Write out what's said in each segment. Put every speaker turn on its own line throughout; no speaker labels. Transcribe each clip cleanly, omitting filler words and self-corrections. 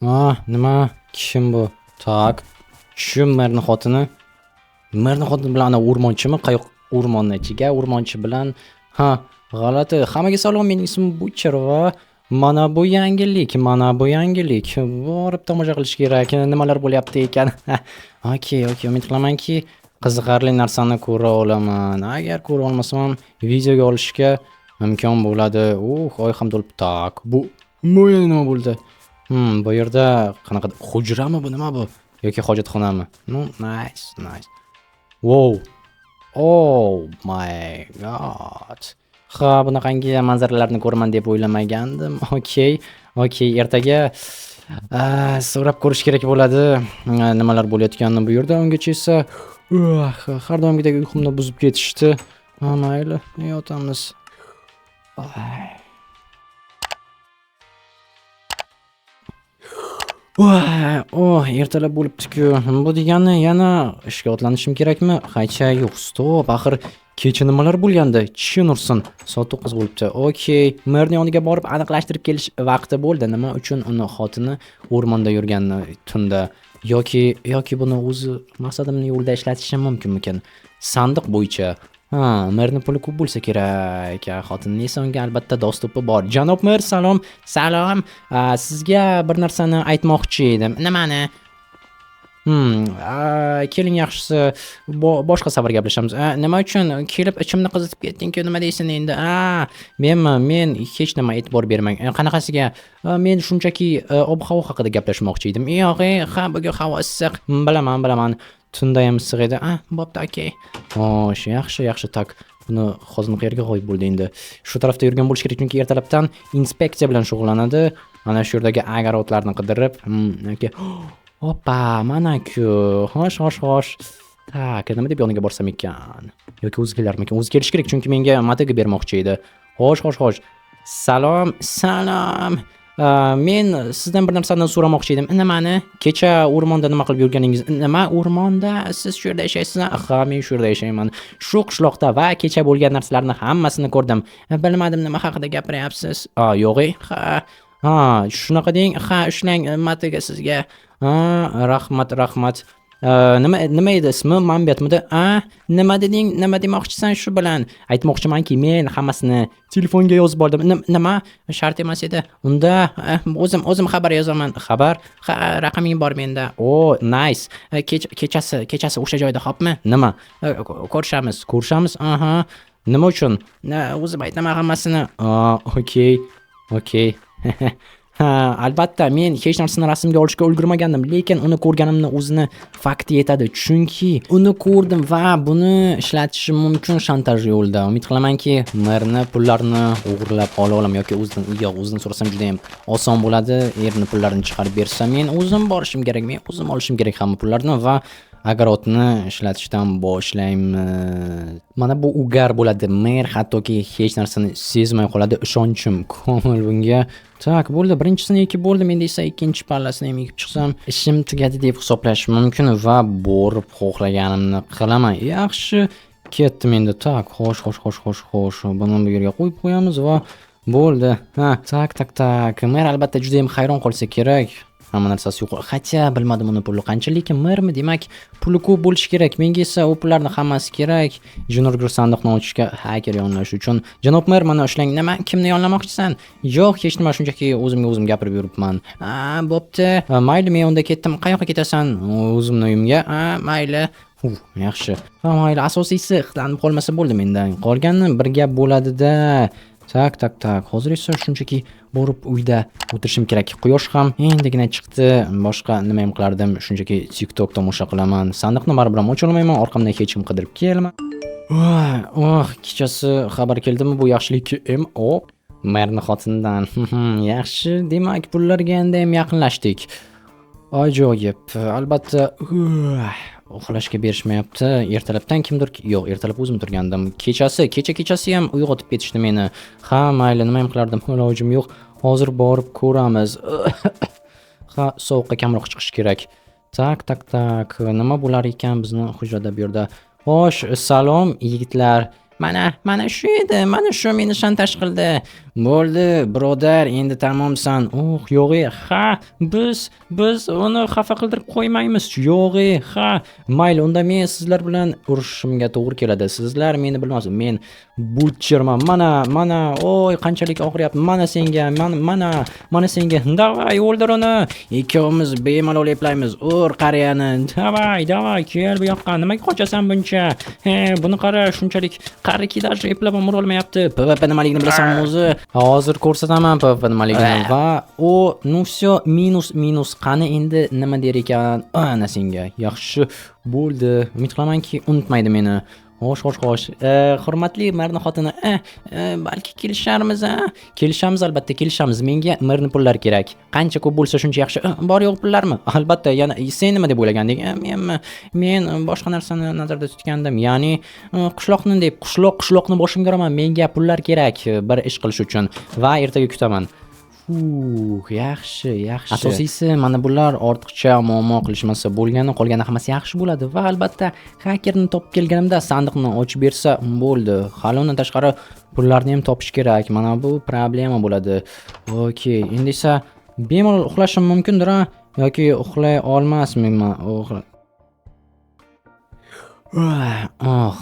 Nima? Kim bu? Так. Shu merni xotini. Merni xotini bilan ana o'rmonchimi? Qayoq o'rmonni ichiga o'rmonchi bilan. Ha, g'alati. Hammaga salom, mening ismim Butcher va mana bu yangilik, mana bu yangilik. Borib tomosha qilish kerak. Nimalar bo'lyapti ekan? Okey, okey, umid qilamanki, qiziqarli narsani ko'ra olaman. Agar ko'ra olmasam ham videoga olishga imkon bo'ladi. Oy ham to'lib. Так, bu yana nima bo'ldi? Bu yerda qanaqa hujrami bu, nima bu? Yoki hojatxonami? No, nice, nice. Wow. Oh my god. Ha, bunaqangi manzaralarni ko'raman deb o'ylamagandim. Okey, okey, ertaga so'rab ko'rish kerak bo'ladi. Nimalar bo'layotganini bu yerda. Ungacha esa har doimgidek uyqumni buzib ketishdi. Ha, mayli, yotamiz. Ay. Oh, ertalab bo'libdi-ku. Bu degani yana ishga otlanishim kerakmi? Haycha, yo'q, stop. Axir kecha nimalar bo'lgandi? Chin ursin. Soat 9 bo'libdi. Okey, merning yoniga borib aniqlashtirib kelish vaqti bo'ldi. Nima uchun uni xotini o'rmonda yurganini tunda yoki buni o'zi maqsadimni yo'lida ishlatishim mumkinmikan? Sandiq bo'yicha. Ha, merning puli ko'p bo'lsa kerak. Xotinning esa unga albatta dostupi bor. Janob mer, salom. Salom. Sizga bir narsani aytmoqchi edim. Nimani? Keling yaxshisi boshqa safar gaplashamiz. Nima uchun kelib ichimni qizitib ketding-ku, nima deysan endi? Menmi? Men hech nima, e'tibor bermang. Qanaqasiga? Men shunchaki ob-havo haqida gaplashmoqchi edim. Yo'q, ha, bugun havo issiq. Bilaman, bilaman. Tunda ham issiq edi. Bo'pti, okey. Xo'sh, yaxshi, yaxshi. Tak. Buni hozir qayerga g'oyib bo'ldi endi? Shu tarafda yurgan bo'lish kerak, chunki ertalabdan inspeksiya bilan shug'ullanadi. Mana shu yerdagi agarotlarni qidirib, okey. Hoppa, mana-ku. Xo'sh, xo'sh, xo'sh. Tak, nima deb yoniga borsam ekan? Yoki o'zi kelarmikan? O'zi kelishi kerak, chunki menga matiga bermoqchi edi. Xo'sh, xo'sh, xo'sh. Salom, salom. Men sizdan bir narsani so'ramoqchi edim. Nimani? Kecha o'rmonda nima qilib yurganingiz? Nima o'rmonda? Siz shu yerda yashaysizmi? Ha, men shu yerda yashayman. Shu qishloqda va kecha bo'lgan narsalarni hammasini ko'rdim. Bilmadim, nima haqida gapiryapsiz. Yo'q, ha. Ha, shunaqa deng. Ha, ushlang matiga sizga. Ha, rahmat, rahmat. Nima edi ismi? Mambetmidi? Nima deding? Nima demoqchisan shu bilan? Aytmoqchimanki, men hammasini telefonga yozib oldim. Nima? Shart emas edi. Unda o'zim xabar yozaman. Xabar? Ha, raqaming bor menda. O, nice. Kechasi o'sha joyda, xo'pmi? Nima? Ko'rishamiz. Ko'rishamiz? Aha. Nima uchun? O'zim aytaman hammasini. Okey. Okey. Ha, albatta men hech narsani rasmga olishga ulgurmagandim, lekin uni ko'rganimni o'zini fakti yetadi. Chunki uni ko'rdim va buni ishlatishim mumkin shantaj yo'lida. Umid qilamanki, merni pullarini o'g'irlab ola olaman yoki o'zidan, yo'q, o'zidan so'rasam juda ham oson bo'ladi. Erni pullarini chiqarib bersa, men o'zim borishim kerak, men o'zim olishim kerak hamma pullarni va agarotni ishlatishdan boshlaymiz. Mana bu ugar bo'ladi. Mer hattoki hech narsani sezmay qoladi. Ishonchim komil bunga. Tak, bo'ldi. Birinchisini ekib bo'ldim. Endi esa ikkinchi pallasini ham ekib chiqsam, ishim tugadi deb hisoblash mumkin va borib xohlaganimni qilaman. Yaxshi, ketdim endi. Tak, xo'sh, xo'sh, xo'sh, xo'sh, xo'sh. Buni bu yerga qo'yib qo'yamiz va bo'ldi. Ha, tak, tak, tak. Mer albatta juda ham hayron qolsa kerak. Hamma narsasi yo'q. Hatcha bilmadim uni puli qancha, lekin mermi, demak, puli ko'p bo'lishi kerak. Menga esa u pullarni hammasi kerak. Junior sandiqni ochishga haker yonlash uchun. Janob mer, mana ushlang. Nima? Kimni yonlamoqchisan? Yo'q, hech nima, shunchaki o'zimga o'zim gapirib yuribman. Bo'pti. Mayli, men unda ketdim. Qayoqqa ketasan? O'zimni uyimga. Mayli. Yaxshi. Ha, mayli, asosiysi hidlanib qolmasa bo'ldi mendan. Qolgani bir gap bo'ladi-da. Tak, tak, tak. Hozir esa shunchaki borib uyda o'tirishim kerak. Quyosh ham endigina chiqdi. Boshqa nima ham qilardim? Shunchaki TikTok tomosha qilaman. Sandiqni baribir ham ocha olmayman. Orqamdan hech kim qidirib kelma. Oh, kechasi xabar keldimi bu yaxshilik? O, merni xotinidan. Yaxshi, demak, pullarga endi ham yaqinlashdik. Ajoyib. Albatta, uxlashga berishmayapti. Ertalabdan kimdir, yo'q, ertalab o'zim turgandim. Kechasi, kecha kechasi ham uyg'otib ketishdi meni. Ha, mayli, nima ham qilardim? Ilojim yo'q. Hozir borib ko'ramiz. Ha, sovuqqa kamroq chiqish kerak. Tak, tak, tak. Nima bo'lar ekan bizni hujrada bu yerda? Xo'sh, salom yigitlar. Mana, mana shu edi, mana shu meni shantaj qildi. Bo'ldi, birodar, endi tamomsan. Oh, yo'g'i, ha, biz uni xafa qildirib qo'ymaymiz. Yo'g'i, ha. Mayli, unda men sizlar bilan urushishimga to'g'ri keladi. Sizlar meni bilmasin. Men butcherman. Mana, mana, oy, qanchalik og'riyapti. Mana senga, mana, mana, mana senga. Давай, o'ldir uni. Ikkovimiz bemalol eplaymiz. Ur qariyani. Давай, давай, kel bu yoqqa. Nimaga qochasan buncha? He, buni qara, shunchalik qariki даже eplab ham urolmayapti. PvP nimaligini bilasanmi o'zi? Hozir ko'rsataman PvP nimaligini va o, ну всё, minus, minus. Qani endi nima der ekan? Ana senga. Yaxshi bo'ldi. Umid qilamanki, unutmaydi meni. Xo'sh, xo'sh, xo'sh. Hurmatli merni xotini, balki kelisharmiz, a? Kelishamiz, albatta, kelishamiz. Menga merni pullari kerak. Qancha ko'p bo'lsa, shuncha yaxshi. Bor yo'q pullarmi? Albatta, yana sen nima deb o'ylaganding? Menmi? Men boshqa narsani nazarda tutgandim. Ya'ni qishloqni deb, qishloqni boshimga uraman. Menga pullar kerak bir ish qilish uchun va ertaga kutaman. Fuh, yaxshi, yaxshi. Asosiysi, mana bular ortiqcha muammo qilishmasa bo'lgani, qolgani hammasi yaxshi bo'ladi va albatta xakerni topib kelganimda sandiqni ochib bersa bo'ldi. Hali undan tashqari pullarni ham topish kerak. Mana bu problema bo'ladi. Okey, endi esa bemalol uxlashim mumkindir, a? Yoki uxlay olmasmanmi? Oh,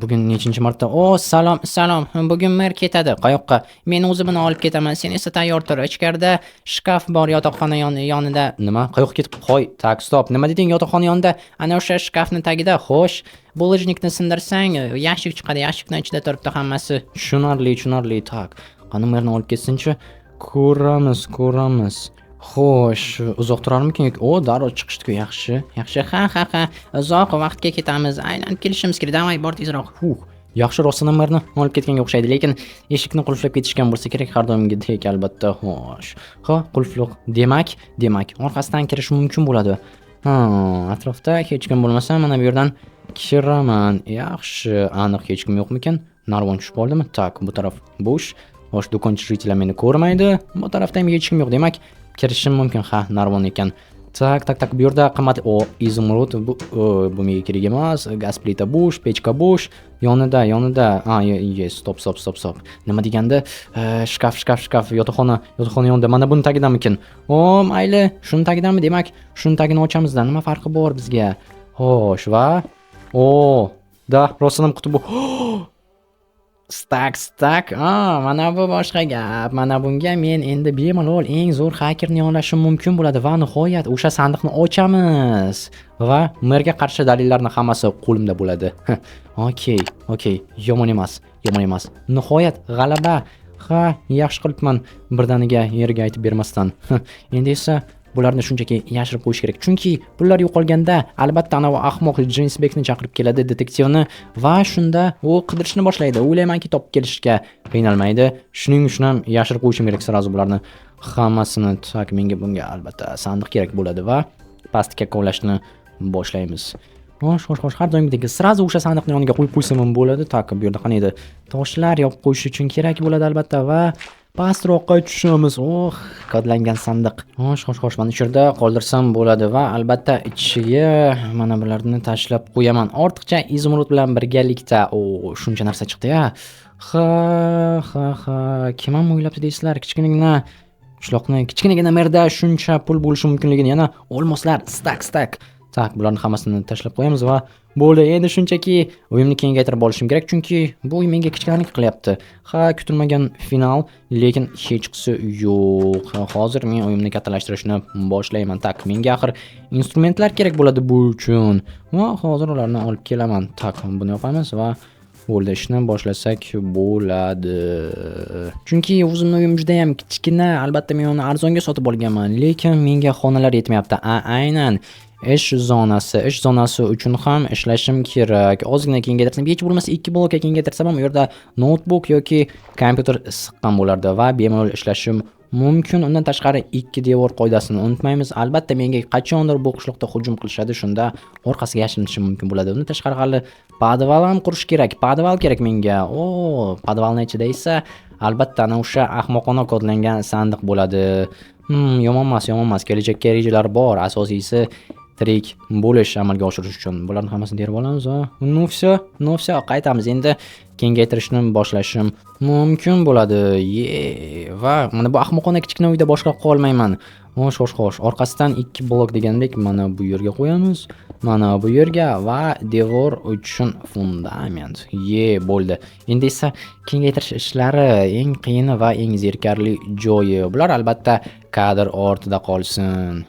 bugun nechinchi marta? O, salom, salom. Bugun mer ketadi. Qayoqqa? Men o'zim uni olib ketaman. Sen esa tayyor tur. Ichkarida shkaf bor yotoqxona yonida. Nima? Qayoqqa ketib? Qo'y. Так, стоп. Nima deding yotoqxona yonida? Ana o'sha shkafni tagida. Xo'sh, булыжник ni sindirsang, yashik chiqadi. Yashikni ichida turibdi hammasi. Tushunarli, tushunarli. Так. Qani, merni olib ketsinchi. Ko'ramiz, ko'ramiz. Xo'sh, uzoq turarmikin yoki o, darrov chiqishdi-ku. Yaxshi, yaxshi. Ha. Uzoq vaqtga ketamiz. Aylanib kelishimiz kerak. Давай, bor tezroq. Huh. Yaxshi, rostdan ham merni olib ketganga o'xshaydi, lekin eshikni qulflab ketishgan bo'lsa kerak har doimgidek, albatta. Xo'sh. Ha, qulfliq. Demak, orqasidan kirish mumkin bo'ladi. Ha, atrofda hech kim bo'lmasa, mana bu yerdan kiraman. Yaxshi, aniq hech kim yo'qmikin? Narvon tushib qoldimi? Так, bu taraf bo'sh. Xo'sh, do'konchi житель lar meni ko'rmaydi. Bu tarafda ham hech kim yo'q. Demak, kirishim mumkin. Ha, narvon ekan. Так, так, так, bu yerda qimmat, o, изумруд, bu menga kerak emas. Gaz plita bo'sh, pechka bo'sh. Yonida, yonida. A, ye, стоп, стоп, стоп, стоп. Nima deganda? Shkaf, shkaf, shkaf, yotoqxona, yotoqxona yonida. Mana buni tagidamikin? O, mayli, shuni tagidami? Demak, shuni tagini ochamizda. Nima farqi bor bizga? Xo'sh, va o, да, rostdan ham quti bu. Стак, стак. A, mana bu boshqa gap. Mana bunga men endi bemalol eng zo'r xakerni yollashim mumkin bo'ladi va nihoyat o'sha sandiqni ochamiz va merga qarshi dalillarni hammasi qo'limda bo'ladi. Okey, okey, yomon emas, yomon emas. Nihoyat g'alaba. Ha, yaxshi qilibman birdaniga yerga aytib bermasdan. Endi esa bularni shunchaki yashirib qo'yish kerak. Chunki pullar yo'qolganda albatta anavi ahmoq Jinsbekni chaqirib keladi, detektivni, va shunda u qidirishni boshlaydi. O'ylaymanki, topib kelishga qiynalmaydi. Shuning uchun ham yashirib qo'yishim kerak сразу bularni hammasini. Так, menga bunga albatta sandiq kerak bo'ladi va pastga kovlashni boshlaymiz. Xo'sh, xo'sh, xo'sh, har doimgidek сразу o'sha sandiqni yoniga qo'yib qo'ysam ham bo'ladi. Так, bu yerda qani edi? Toshlar yopib qo'yish uchun kerak bo'ladi albatta va pastroqqa tushamiz. Oh, kodlangan sandiq. Xo'sh, xo'sh, xo'sh, mana shu yerda qoldirsam bo'ladi va albatta ichiga mana bularni tashlab qo'yaman. Ortiqcha изумруд bilan birgalikda. O, shuncha narsa chiqdi-ya. Ha, ha, ha. Kim ham o'ylabdi deysizlar, kichkinagina qishloqni, kichkinagina merda shuncha pul bo'lishi mumkinligini. Yana olmoslar, стак, стак. Так, bularni hammasini tashlab qo'yamiz va bo'ldi. Endi shunchaki uyimni kengaytirib olishim kerak, chunki bu uy menga kichkinalik qilyapti. Ha, kutilmagan final, lekin hechqisi yo'q. Hozir men uyimni kattalashtirishni boshlayman. Так, menga axir instrumentlar kerak bo'ladi bu uchun. Va hozir ularni olib kelaman. Так, buni yopamiz va bo'ldi, ishni boshlasak bo'ladi. Chunki o'zimni uyim juda ham kichkina, albatta men uni arzonga sotib olganman, lekin menga xonalar yetmayapti. A, aynan ish zonasi, ish zonasi uchun ham ishlashim kerak. Ozgina kengaytirsam, hech bo'lmasa 2 blokka kengaytirsam ham u yerda noutbuk yoki kompyuter siqqan bo'lardi va bemalol ishlashim mumkin. Undan tashqari ikki devor qoidasini unutmaymiz. Albatta menga qachondir bu qishloqda hujum qilishadi, shunda orqasiga yashirinishim mumkin bo'ladi. Undan tashqari hali podval ham qurish kerak. Podval kerak menga. O, podvalni ichida esa albatta ana o'sha ahmoqona kodlangan sandiq bo'ladi. Yomon emas, yomon emas. Kelajakka rejalar bor. Asosiysi Tirik bo'lish amalga oshirish uchun bularni hammasini terib olamiz. Ну всё, ну всё, qaytamiz. Endi kengaytirishni boshlashim mumkin bo'ladi. Ye, va mana bu ahmoqona kichkina uyda boshqa qolmayman. Xo'sh, xo'sh, xo'sh. Orqasidan 2 blok degandek mana bu yerga qo'yamiz. Mana bu yerga va devor uchun fundament. Ye, bo'ldi. Endi esa kengaytirish ishlari eng qiyini va eng zerikarli joyi. Bular albatta kadr ortida qolsin.